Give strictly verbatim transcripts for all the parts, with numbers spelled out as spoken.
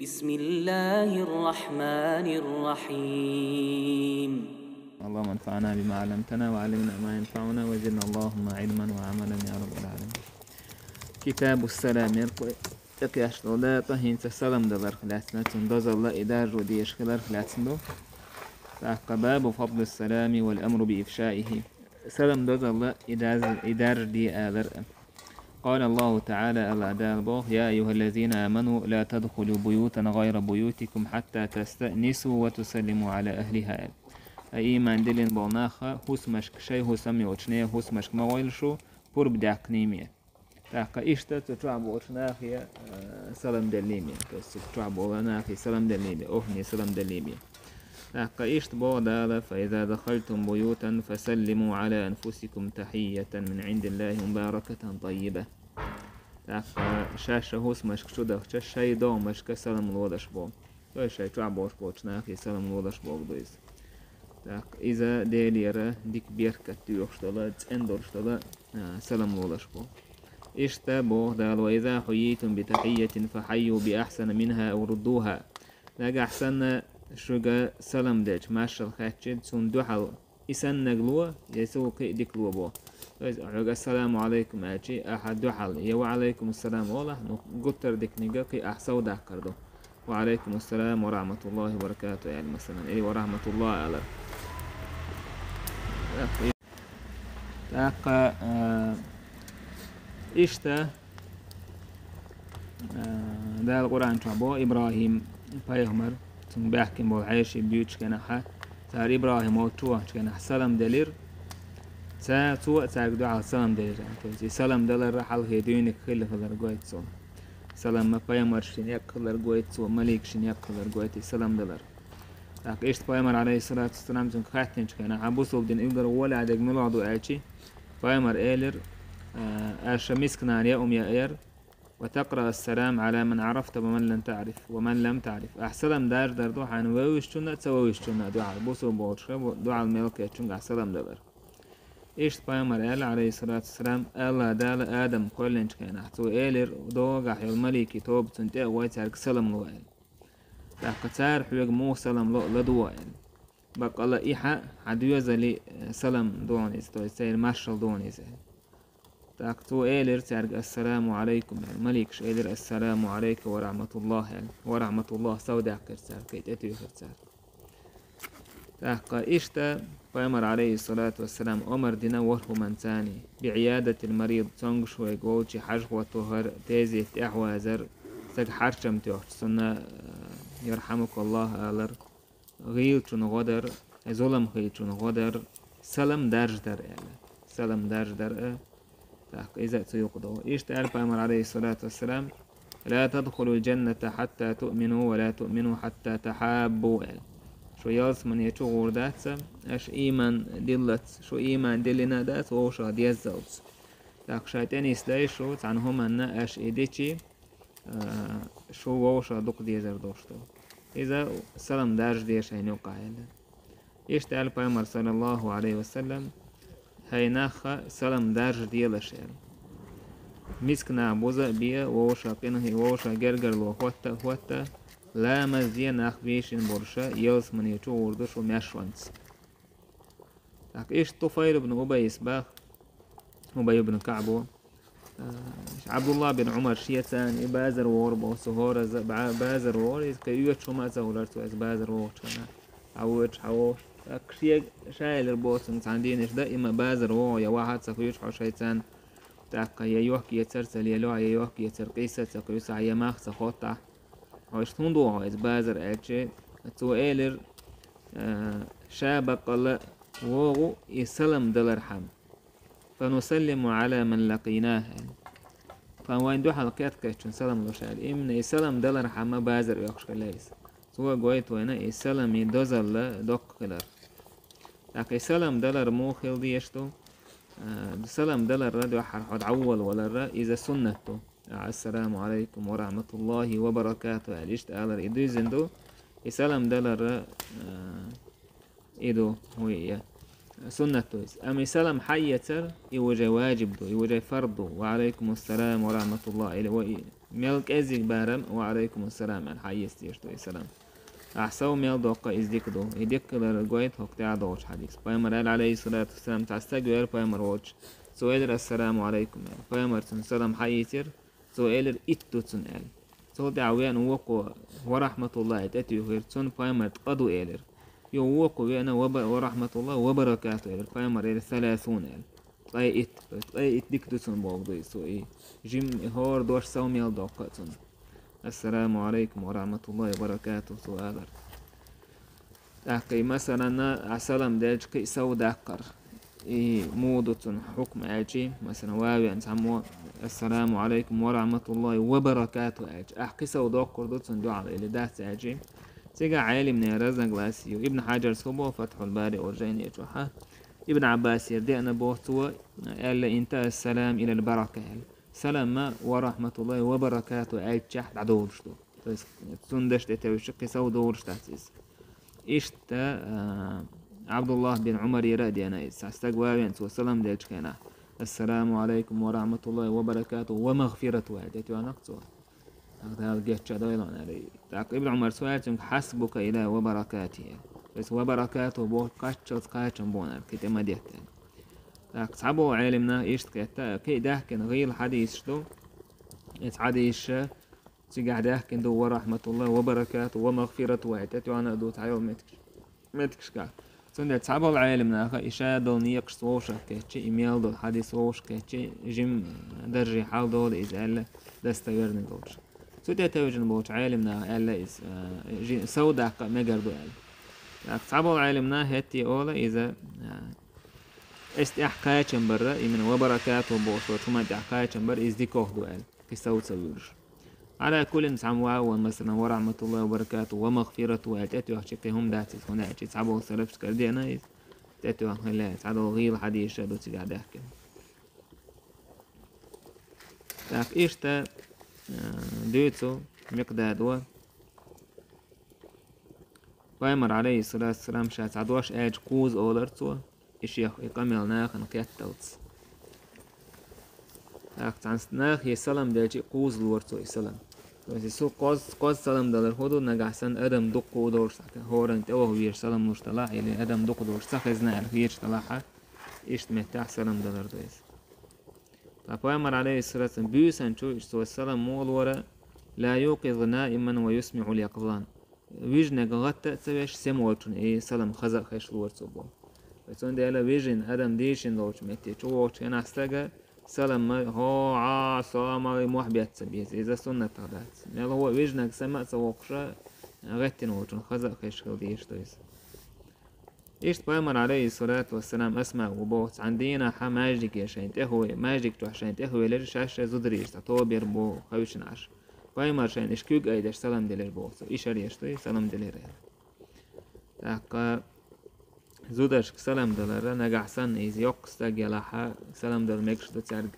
بسم الله الرحمن الرحيم. اللهم انفعنا بما علمتنا وعلمنا ما ينفعنا وزدنا اللهم علما وعملا يا رب العالمين. كتاب السلام يرقي تقياش لولا طهين تسلم دلر خلاتنا تندوز الله إدار وديش خلر خلاتنا. تحقى باب فضل السلام والأمر بإفشائه. سلام دوز الله إدار دي آلر. قال الله تعالى، الله دال بوخ: يا أيها الذين آمنوا لا تدخلوا بيوتا غير بيوتكم حتى تستأنسوا وتسلموا على أهلها. Ай иман дилин бол наха, хусмашк шай хусам йочне, хусмашк магойл шу, пурб дякниме. Таха ишта цу чуа болчу нахе, э, салам деллиме. То есть цу чуа бола нахе салам деллиме, охне салам деллиме. Таха ишта бо дала: فإذا دخلتم بيوتا فسلموا على أنفسكم تحية من عند الله مباركة طيبة. Таха шаша хусмашк чудахча, шай домашка салам лодаш бо. То есть шай чуа болч болчу нахе салам лодаш бо дуйз. Так, иза делера дик беркат дуйохш дола, цен долш дола, а, салам лодаш бо. Ишта бо дала: وإذا حييتم بتحية فحيوا بأحسن منها أو ردوها. Нагахь санна шуга салам дечу, маршал хатчид, цун дуьхьал и саннаг ло, я цул кхи дик ло бо. То есть, хьуга ассаламу алайкум аьлчи, ахьа дуьхьал, я ва алайкум ассалам ола, ну, гуттар дикнига кхи ахь сов даккхар ду. Ва алайкум ассалам ва рахматуллахи ва баракату, аьлла, масалан, или ва рахматуллах алар. Так, э, ишта, Дала Къуръан чохь бо Ибрахим пайхамар, цунга баьхкина болу хьеший буьйцучу хенахьа, цара Ибрахим волчу вахчу хенахь салам делира. Ца, цо а цаьрга дуьхьал салам делира. То есть и салам далар хьалхе дуьйниг хилла хилар гойту цо. Салам ма пайхамаршна яккхалар гойту цо, маликшна яккхалар гойту и салам далар. Так, иштта пайхамар, алейхиссалату вассалам, цунга хаьттинчу хенахь, хьан бусулба дин илгар гӀолехь дерг муьлха ду аьлчи, пайхамар элира, аша мисканара яа ум яа яр, ва такъра ассалам ала ман арафта ва ман лам таъриф, ва ман лам таъриф. Ахь салам даржадар ду хьайна вевзачунна а, ца вевзачунна а дуьхьал, бусулба болчуха дуьхьал мел кхечунга ахь салам далар. Иштта пайхамар аьлла, алейхиссалату вассалам, Аллах Дала Адам кхоьллинчу хенахь, цо элира, догахь йолу малики тоба цунна тӀе а гӀой цаьрга салам ло аьлла. ТӀаккха цара хьоьга муха салам ло а ладогӀа аьлла. Баккъала и хьан, хьан доьзали, э, салам догӀана иза, то есть церан маршал догӀана иза аьлла. ТӀаккха цо элира цаьрга: «Ассаламу алайкум», – аьлла. Маликаш элира: «Ассаламу алайка ва рахматуллах», – аьлла. «Ва рахматуллах», сов даьккхира цара, кхин тӀетуьйхира цара. ТӀаккха иштта пайхамар, алейхиссалату вассалам, омар дина ворхӀ хӀуманца: биӀиядатил марид, цомгуш вайга волчи хьажа хӀотто хӀара, тезет тӀаьхьавазар, стаг хьарчам тоьхча цунна, э, ярхьамукаллах алар, гӀийлачун гӀо дар, зулам хилчун гӀо дар, салам даржадар аьлла. Салам даржадар а, тӀаккха иза а цу юкъа догӀу. Иштта аьлла пайхамар, алейхиссалату вассалам: «Ла тадхулул джанната хьатта туъмину ва ла туъмину хьатта тахьаббу», – аьлла. Шу ялсамане чу гӀур дац, аша ийман диллалц, шу ийман диллина а дац, вовшах деззалц. ТӀаккха ша тӀенисдай шу цхьана хӀуманна, аша и дичи, а, шу вовшах дукха дезар долуш ду. Иза салам даржа деза шайна юкъахь аьлла. Иштта аьлла пайхамар, саллаллаху алейхи ва саллям: «ХӀай нах, салам даржа делаш», – аьлла. Миска нах буза а бе, вовшах къинхи, вовшах гергарло хӀотта а хӀотта, ламаз де нах бийшина болуша, ялсамане чу гӀур ду шу маьршонца. ТӀаккха иштта Туфайл ибн Убайс бах, Убай ибн Каъбо, Ӏабдулла бин Ӏумар шеца и базар вогӀур боху, цу хӀораза ба-, базар вогӀур, иза кхин оьцуш хӀума а ца хуьлура цо, иза базар вогӀучу хенахь. Хьан воьдуш, хьан вогӀуш. ТӀаккха шега ша элира боху цуьнга цхьана дийнаш: «Даима базар вогӀу, я вахьа а ца хуьйцу хьо шайцарна, тӀаккха я йохк-эцар ца лело, я йохк-эцар къийса а ца кхуьйсу, я мах а ца хоттахь. Хьо иштта хӀунда вогӀу иза базар?» – аьлча, цо элира, а, ша баккъала вогӀу и салам далархьама. «Фанусаллиму Ӏала ман лакъийнаху», – аьлла. Тхан вайн дуьхьал кхетта-кхеттачун салам луш аьлла. Именно и салам далархьама базар оьхуш хилла иза. Цо гойту вайна и саламан дозалла доккха хилар. ТӀаккха и салам далар муха хила дезаш ду? А, салам даларра дуьххьара хьо дӀаволаваларра, иза суннат ду. «Ассаламу алайкум ва рахматуллахи ва баракату», – аьлла, иштта алар и дуьззина ду. И салам даларра, а, и ду, хӀун я, суннат ду иза. Амма и салам хьаэцар, и уже важиб ду, и уже фард ду. «Ва алайкум ассалам ва рахматуллах», или ва и Мел кӀеззиг барам, «Ва алейкум ассалам» аьлла, хьаэца дезаш ду и салам. Ахь сов мел доккху, иза дика ду. И дикалар гойту хӀокху тӀаьхьа долчу хьадисо. Пайхамар аьлла, алейхиссалату вассалам, цхьа стаг веара пайхамар волчу. Цо элира: «Ассаламу алейкум», аьлла. Пайхамар цунна салам хьаийцира, цо элира: «Итт ду цунна», аьлла. Цул тӀаьхьа веана вукхо: «Ва рахматуллахи», тӀетуьйхира, цунна пайхамар ткъа ду элира. Юха вукхо веана: «Ва ба-, ва рахматуллахи ва баракату», элира, пайхамар элира: «Салясун», аьлла. Ткъе итт, ткъе итт дика ду цунна боху ду иза, цо и. Жим хӀора дош сов мел доккху а цунна. «Ассаламу алейкум ва рахматуллахи ва баракату», цо алар. ТӀаккха и, масалан, а салам делча кхин а сов даккхар. И муха ду цунна хьукма аьлчи, масалан, ван веана цхьаммо: «Ассаламу алейкум ва рахматуллахи ва баракату», аьлча, ахь кхин сов доккхур ду цунна дуьхьал или дац аьлчи. Цигахь Ӏелимнера разногласи ю. Ибн Хьаджарс хӀун боху Фатхьул Бари олу жайни чохь? Ибн Ӏаббасера деана боху цо, аьлла: «Интахьа салам илал барака», аьлла. Салам ма «ва рахматуллахи ва баракату» аьллачохь дӀадолуш ду. То есть, цунна даш тӀе тевжича, кхин сов долуш дац иза. Иштта, а, Абдуллах бин Умарера а деана иза. Цхьа стаг ван веана, цо салам делчу хенахь: «Ассаламу алейкум ва рахматуллахи ва баракату ва магфирату», аьлла, тӀетоьхнарг цо. Дала гечдойла аьлла. ТӀаккха Ибн Умара цо аьлла цуьнга: «Хьасбука ила ва баракатихи». То есть «ва баракату» боху кхаччалц кхачам бу аьлла, кхин тӀе ма детта аьлла. ТӀаккха цхьаболу Ӏелимнах иштта кхетта, кхин а даьхкина гӀийла хьадисаш ду. Эца хьадисаша цигахь даьхкина ду: «Ва рахматуллахи ва баракату ва магфирату», аьлла, тӀетоьхна а ду цхьайолу меттигаш, меттигашкахь. Цундела цхьаболу Ӏелимнаха и ша долу некъашца вовшах кхетчи, и мел долу хьадис вовшах кхетчи, жим даржий хьал долу иза аьлла, достоверный долуш. Цу тӀе тевжина болчу Ӏелимнаха аьлла иза, а, жи-, сов даккха а мегар ду аьлла. ТӀаккха цхьаболу Ӏелимнаха хӀетте олу иза, а, эс тӀехь кхачам барра, именно «ва баракату» бохуш долчу хӀуман тӀехь кхачам барра, иза дикох ду аьлла, кхин сов ца вуьйлуш. Ӏала куллин, цхьамма ван вон, масалан, «ва рахматуллахи ва баракату ва магфирату» аьлла тӀетоьхчи, кхин хӀума дац иза, хӀунда аьлча цхьаболу салафашкара деана иза, тӀетоьхна хилла, цхьадолу гӀийла хьадисаша ду цигахь даьхкина. ТӀаккха иштта, а, дуьйцу Микъдадо. Пайхамар, алейхиссалату вассалам, ша цхьа дош аьлча кхуза олура цо, и шех и къамел нахана кхетталц. ТӀаккха цхьана нахе салам делчи, кхуза лора цо и салам. То есть, со кхоз-, кхоз салам далар хӀун ду, нагахь санна адам дукха а долуш, цхьа хӀоранна тӀе ваха везаш салам луш далахь, или адам дукха долуш ца хезна аьлла хеташ далахьа, иштта меттехь салам далар ду иза. Ткъа Пайхамар, алейхиссалату вассалам, буьйсанчу иштта цо салам муха лора: «Ла юкъизу наиман ва юсмиъул якъзан». Вижнаг гӀатта а ца веш, сема волчун и салам хаза а хезаш лора цо боху. Цундела вижина адам дийшина долчу метте чу вогӀучу хенахь стага салам ма, хӀо, Ӏа, со ма, мохь бетта ца беза, иза суннатах дац. Мелхо а вижнаг сема а ца воккхуша, гӀеттина волчун хаза а хезаш хила дезаш ду иза. Иштта Пайхамар, алейхиссалату вассалам, Асмаъ ву боху, цхьана дийнахьа маьждиге шайн тӀехве-, маьждиг чохь шайн тӀехвелира, шаьш а зударий цхьа тобера боху, хевшина Ӏаш. Пайхамар шайна иштта куьг айдеш салам делира боху цо, и шаръеш дуй, салам делира аьлла. ТӀаккха зударшка салам далара, нагахь санна иза йоккха стаг ялахьа, салам дала мегаш ду цаьрга.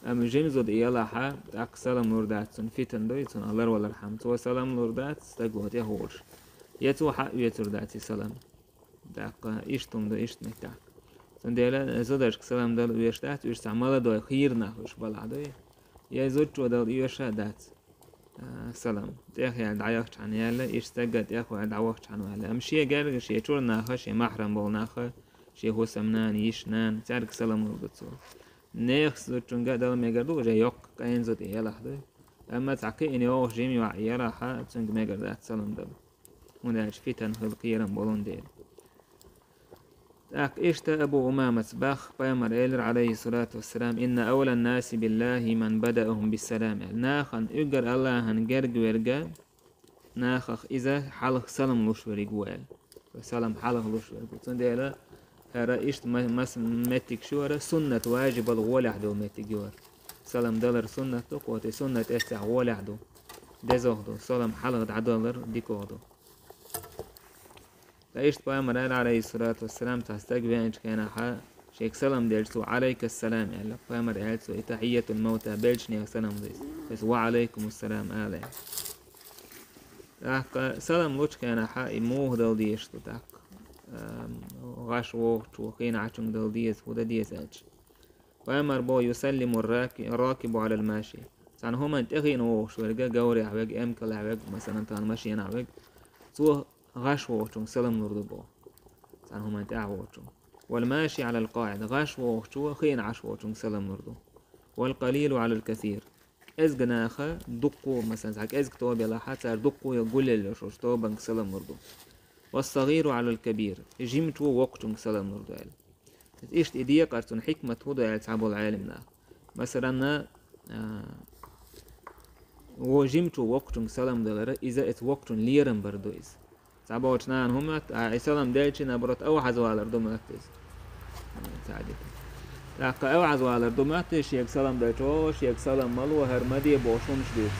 Амма жима зуда ялахьа, тӀаккха салам лур дац цунна, фитан дуй, цунах ларвалархьама, цо салам лур дац, стаго тӀехволуш. Я цо хьаъ оьцур дац и салам. ТӀаккха иштта хӀума ду, иштта меттехь. Цундела зударшка салам дала оьшуш дац, уьш цхьа молодой хийра нах уьш балахь дуй. Я зудчо дала оьшуш а дац, а, салам. ТӀехъяьлла дӀаяхчахьана яьлла, иштта стагга тӀехваьлла дӀавахчахьана ваьлла. Амма шен герга, шен чуьра наха, шен махьрам болу наха, шен хӀусамнана, йиш нана, цаьрга салам лур ду цо. Нехан зудчуьнга а дала мегар ду, уже йоккха къена зуда ялахь дуй. Амма цхьа кхиъна йогӀуш жима йоӀ ялахьа, цуьнга мегар дац салам дала. ХӀунда аьлча фитан хила кхерам болун дела. ТӀаккха иштта Абу Умамаца баха, Пайхамар элира, алейхиссалату вассалам: «Инна авлан наси биллахи ман бадаахум биссалам», аьлла. Нахана уггар Аллахьан герга верга, нахах иза хьалха салам луш верг ву аьлла. Салам хьалха луш верг ву. Цундела хӀара иштта ма-, мас-, меттиг шу вара, суннат важибал гӀолехь долу меттиг ю вара. Салам далар суннат ду, кхо тӀе суннат эццехь гӀолехь ду. Дезох ду, салам хьалха дӀадалар дикох ду. Ткъа иштта Пайхамар аьлла, алейхиссалату вассалам, цхьа стаг веанчу хенахьа, шега салам делча, цо «Алейкассалам» аьлла. Пайхамар аьлла цо: «И тахьийятул маута, белчанех салам ду иза». Иза «Ва алейкумуссалам» ала. ТӀаккха салам лучу хенахьа, и муха дала дезаш ду тӀаккха? Ам, гӀаш вогӀучо, хиъначунга дала деза, хӀун дан деза аьлча. Пайхамар боху: «Юсаллиму раки-, ракибу алал маши». Цхьана хӀуманна тӀехиъна вогӀуш верг, говрехь верг, эмкалехь верг, масалан, тахана машенахь верг, цо гӀаш вогӀучуьнга салам лур ду боху. Цхьана хӀуманна тӀехь вогӀучуьнга. والماشي على القاعد, гӀаш вогӀучо хиъна Ӏаш вогӀучуьнга салам лур ду. والقليل على الكثير. КӀезга наха дуккхо, масалан, цхьа кӀезга тоба елахь, цара дуккхо йо гулъелла йолчу тобанга салам лур ду. والصغير على الكبير. Жимачо воккхачуьнга салам лур ду аьлла. Иштта и декъар цунна хьикмат хӀун ду аьлла цхьаболу Ӏелам наха. Масалан, а, во жимачо воккхачуьнга салам далара, иза эца воккхачун лерам бар ду иза. Цхьаболчу нахана хӀун моьтту, а, и салам делчи, наоборот, авхьазвалар ду моьтту иза. Ца дика. ТӀаккха авхьазвалар ду моьтту иза, шега салам делчи, о, шега салам ма ло, хӀара ма де бохуш хӀуманаш дуьйцу.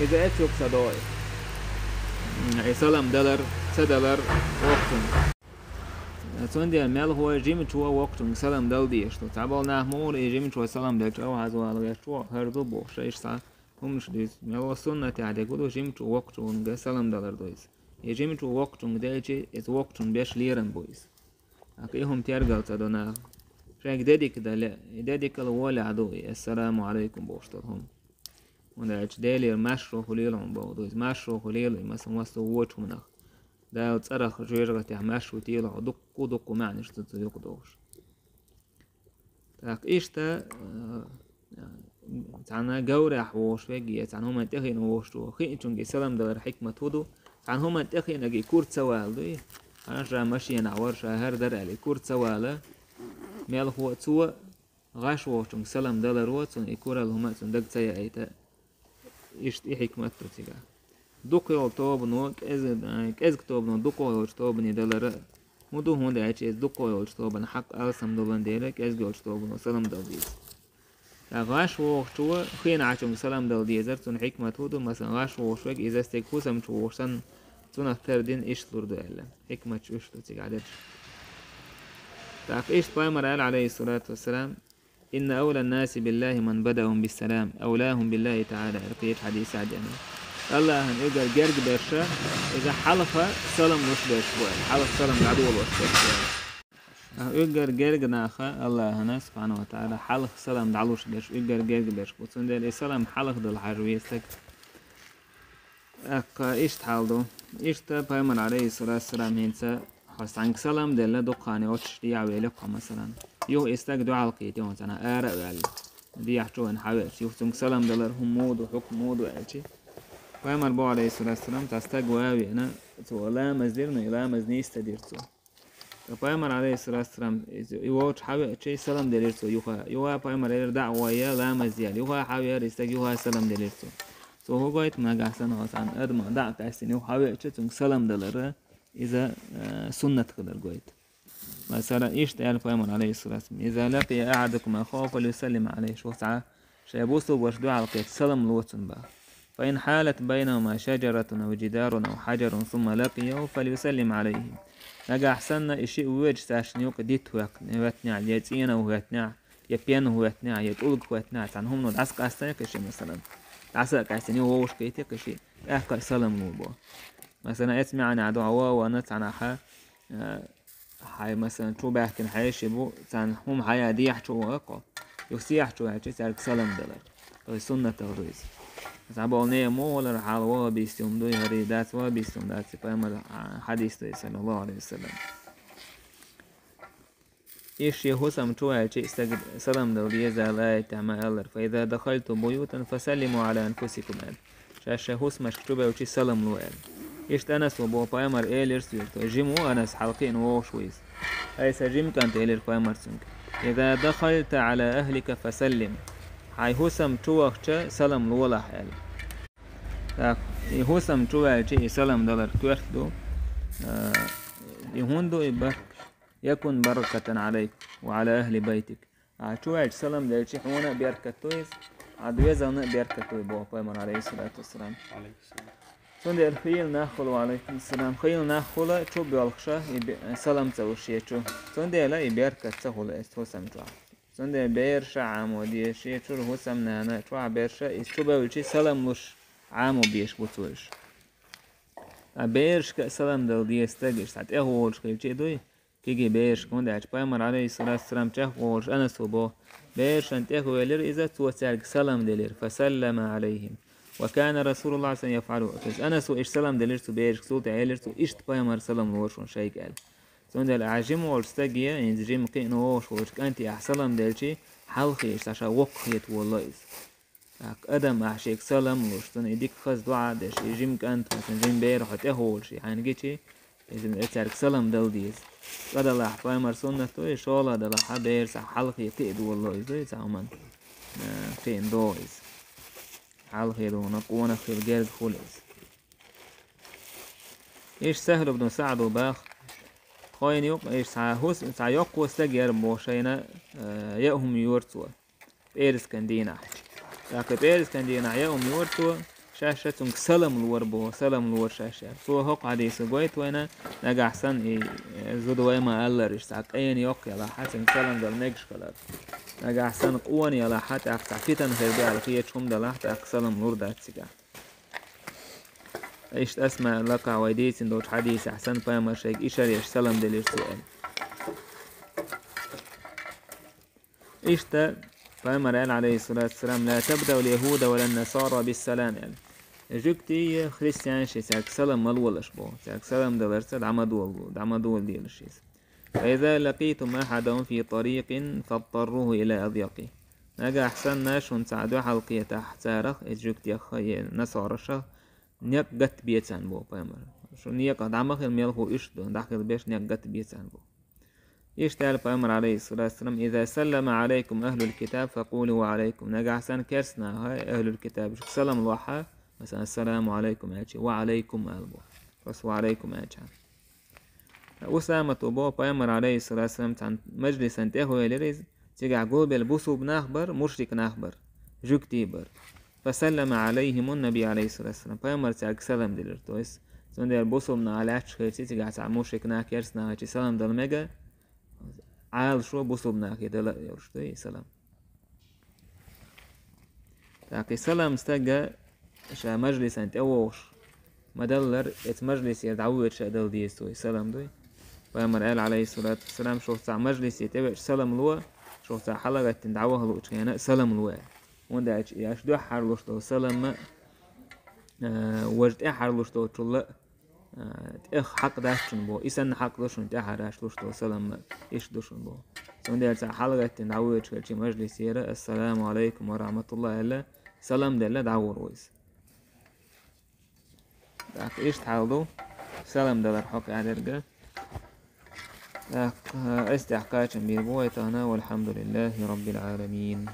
Иза эца юкъа ца до и. И салам далар, ца далар воккхачуьнга. Цундела мелхо жимачо воккхачуьнга салам дала дезаш ду. Цхьаболу нах муха и жимачо салам делчи авхьазвала гӀерташ ву, хӀара ду бохуш, шайша цхьа хӀуманаш дуьйцу. Мелхо суннатехь дерг хӀун ду, жимачо воккхачуьнга салам далар ду иза. И жимачо воккхачуьнга делчи, иза воккхачун беш лерам бу иза. ТӀаккха и хӀума тергал ца до наха. Шайга де дика дале, и де дикал волехь ду и, ассаламу Ӏалайкум бохуш долу хӀума. ХӀунда аьлча Делера маршо хуьлийла хьуна боху ду иза. Маршо хуьлийла, и, масалан, массо а вочу хӀуманах. Дала цӀарах жоьжахатехь маршо тела хьо, дуккха-дуккха маьӀнаш ду цу юкъа дохуш. ТӀаккха иштта, а, цхьана говрехь вогӀуш верг, я цхьана хӀуманна тӀехиъна вогӀуш ву, хиъначуьнга и салам далар хьикмат хӀун ду? Цхьана хӀуманна тӀехиънарг и кура ца вала дуй? Хьан ша машенахь вара, ша хӀара дара аьлла, и кура ца вала, мелхо а цо гӀаш вогӀучуьнга салам даларо, цунна и куралла хӀума а цунна дага ца яийта. Иштта и хьикмат ду цигахь. Дукха йолу тобано, кӀеза-, кӀезга тобано дукха йолчу тобане далара, хӀун ду, хӀунда аьлча иза дукха йолчу тобанан хьакъ алсам долан дела, кӀезга йолчу тобано салам дала деза. ТӀаккха гӀаш вогӀучо хиъна Ӏачуьнга салам дала дезар, цунна хьикмат хӀун ду, масалан, гӀаш вогӀуш верг, иза стеган хӀусамчу вогӀуш санна, цунах тардина иштта лур ду аьлла. Хьикматаш уьш ду цигахь дерш. ТӀаккха иштта пайхамар аьлла, Ӏалайхиссалату вассалам: «إن أولى الناس بالله من بدأهم بالسلام، أولاهم بالله تعالى», аьлла кхечу хьадисехь деана. АллахӀана уггар герга берш, иза хьалха салам луш берш бу аьлла, хьалха салам дӀадолош берш бу аьлла. А уггар герга наха АллахӀана, субхьанаху ва тагӀала, хьалха салам дӀалуш берш, уггар герга берш бу. Цундела и салам хьалха дала хьажа веза стаг. ТӀаккха иштта хьал ду. Иштта пайхамар, Ӏалайхиссалату вассалам, хӀинца хьо цхьаьнга салам делла, дукха хан йоцуш дехьавелира хьо, масалан. Юха и стаг дуьхьал кхийтира хьуна цхьаьна, ара а ваьлла. Дехьа чу вайна хьавеача, юха цуьнга салам далар хӀун муха ду, хьукм муха ду аьлча. Пайхамар боху, Ӏалайхиссалату вассалам, цхьа стаг ван а веана, цо ламаз дира, но и ламаз нийса ца дира цо. Ткъа пайхамар, Ӏалайхиссалату вассалам, иза и волчу хьавеача, и салам делира цо юха. Юха пайхамар элира, дӀа а гӀой, ламаз де аьлла. Юха хьавеара и стаг, юха салам делира цо. Цо хӀун гойту, нагахь санна хьо цхьана адамах дӀа а къаьстина, юха хьавеача, цуьнга салам далар, иза, э, суннат хилар гойту. Масала, иштта аьлла пайхамар, Ӏалайхиссалату вассалам: «إذا لقي أحدكم أخاه فليسلم عليه». Шух цхьа шайн бусулба ваша дуьхьал кхетча, салам ло цунна боху. «فإن حالت بينهما شجرة أو جدار أو حجر ثم لقيه فليسلم عليه». Нагахь санна и шиъ воьдуш цаьршинна юкъа дитт хӀоьттинехь, я цӀено хӀоьттинехь, я пен хӀоьттинехь, я тӀулг хӀоьттинехь, цхьана хӀумано дӀасакъастайо кхин шиъ, масалан. ДӀаса а къаьстина, юха вовшахкхийтий кхин шиъ, тӀаккха а салам ло боху. Масалан, эцу маьӀнехь ду хьан ван а ванна цхьанхьа, а, хьайн, масалан, чу баьхкина хьайн шиъ бу, царна хӀума хьаян дехьа чу ван а кхо. Юха сехьа чу ваьлча, цаьрга салам далар. Вай суннатах ду иза. Цхьаболу нехан муха валар хьала ваххабистий хӀума дуй, хӀара дац ваххабистий хӀума дац, и пайхамар, а, хьадис ду иза, саллаллаху Ӏалайхи ва саллам. Иштта шен хӀусам чу ваьлча, и стаг салам дала деза аьлла, аятехь ма-аллара: «فإذا دخلتم بيوتا فسلموا على أنفسكم», аьлла. Шаьш шайн хӀусамашка чу бевлчи салам ло аьлла. Иштта Анаса боху, пайхамар элира соьга, жима ву Анас, хьалакхиъна вогӀуш ву иза. Ай, сан жима кӀант, элира пайхамар цуьнга. «إذا دخلت على أهلك فسلم». Хьайн хӀусам чу вахча салам лолахь аьлла. ТӀаккха и хӀусам чу ваьлча и салам далар коьрта ду. А, и хӀунда ду и баркалла? «يكن بركة عليك وعلى أهل بيتك». А, чу ваьлча салам делчи, хьуна а беркат ду иза, а, доьзална а беркат ду, боху пайхамар, Ӏалайхиссалату вассалам. Цундела хийла нах хуьлу, Ӏалайкум салам, хийла нах хуьлу чу боьлхуша и бе-, салам ца луш шен чу. Цундела и беркат ца хуьлу эцу хӀусам чохь. Цундела бераша Ӏамо деза, шен чуьра хӀусамнана чохь бераша, иза чу бевлчи салам луш Ӏамо безаш бу цо уьш. А берашка а салам дала деза стаг, иштта тӀехволуш хилчи дуй, кегий берашка, хӀунда аьлча пайхамар, алейхиссалату вассалам, чӀагӀволуш Анаса боху, берашна тӀехвелира иза, цо цаьрга салам делира, фасаллама алейхим. Ва кана Расулуллах саллаллаху алейхи ва саллям яфъалу. То есть Анаса иштта салам делира цу берашка, цул тӀаьхьа элира цо, иштта пайхамар салам лора шуна шайга аьлла. Цундела ахь жима волчу стаге, хӀинца жима кхиъна вогӀуш волчу кӀанте ахь салам делчи, хьалхе иштта ша воккха хета волало иза. ТӀаккха адам ахь шега салам луш, цунна и дика хаза доӀа а деш, и жима кӀант, масалан, жима бер хьо тӀехволуш, и хьайна гичи, иза цаьрга салам дала деза. ЦӀа далахь пайхамар суннат ду, и шолгӀа далахь берашца хьалхе кхиъна волало иза, и цхьа хӀуманна, а, кхиъна догӀу иза. Хьалхе дуьйна къонах хила герга хуьлу иза. Иштта Сахьл ибн СаӀда боху, тхойна юкъа иштта цхьа хӀус-, цхьа йоккхо стаг яра боху шайна, а, яа хӀума йора цо. ПӀераскан дийнахь. ТӀаккха пӀераскан дийнахь яа хӀума йора цо, шаьш а цуьнга салам лора боху, салам лора шаьш а. Цо хӀокху хьадисо гойту вайна, нагахь санна и, э, зуда вай ма-аллара, иштта цхьа къена йоккха ялахь, цуьнга салам дала мегаш хилар. Нагахь санна къона ялахь, тӀаккха цхьа фитна хир ду аьлла хеташ хӀума далахь, тӀаккха салам лур дац цигахь. Иштта Асма лакхахь вай дийцина долчу хьадисехь санна, пайхамар шайга ишар еш салам делира цо аьлла. Иштта пайхамар аьлла, алейхиссалату вассалам, «Ла табдаул яхуда ва лан насара биссалам», аьлла. Жуьгтий, христианаш цаьрга салам ма лолаш боху, цаьрга салам даларца дӀа ма долу, дӀа ма доладелаш иза. «Фа иза лакитум ахадахум фи тарикин, фадтарруху ила адъякъи». Нагахь санна шуна цхьа дуьхьал кхетахь царах, иза жуьгтех а, е насарашах, некъ гатта бе царна боху пайхамар. Шу некъах дӀа ма хила, мелхо уьш ду, дӀахила беш некъ гатта бе царна боху. Иштта аьлла пайхамар, алейхиссалату вассалам, «Иза саллама алейкум ахлул китаб, факулу ва алейкум». Нагахь санна керстанаха ахлул китабашка салам лохьа, масалан, «Ассаламу алейкум» аьлчи, «Ва алейкум» ала боху. Ас «Ва алейкум» аьлча. Усамат боху, пайхамар, алейхиссалату вассалам, цхьана мажлисан тӀехвелира иза, цигахь гулбелла бусулба нах бара, мушрик нах бара, жуьгтий бара. Фасаллама алейхимун наби, алейхиссалату вассалам. Пайхамар цаьрга салам делира. То есть, цундела бусулба нах лаьтташ хилчи, цигахь цхьа мушрик нах, керста нах хилчи салам дала мега, Ӏалашо бусулба нахе дала а йолуш ду и салам. ТӀаккха и салам стага ша мажлисан тӀе вогӀуш ма-даллара, эца мажлисера дӀавоьдуш а дала деза цо и салам дуй. Пайхамар аьлла, алейхиссалату вассалам, шух цхьа мажлисе тӀевеача салам ло, шух цхьа хьалагӀаттина дӀаваха луучу хенахь а салам ло аьлла. ХӀунда аьлча и аша дуьххьара луш долу салам а, а, важа тӀаьххьара луш долчул а, а, тӀех хьакъ дац шуна боху. И санна хьакъ ду шуна тӀаьххьара аша луш долу салам а, иштта ду шуна боху. Цундела цхьа хьалагӀаттина дӀавоьдуш хилчи мажлисера, «Ассаламу алейкум ва рахматуллах» аьлла, салам делла дӀагӀур ву иза. ТӀаккха иштта хьал ду, салам далар хьокъехь дерг а. ТӀаккха, а, эс тӀехь кхачам бийр бу вай тахана, валхьамдулиллахи раббил Ӏаламин.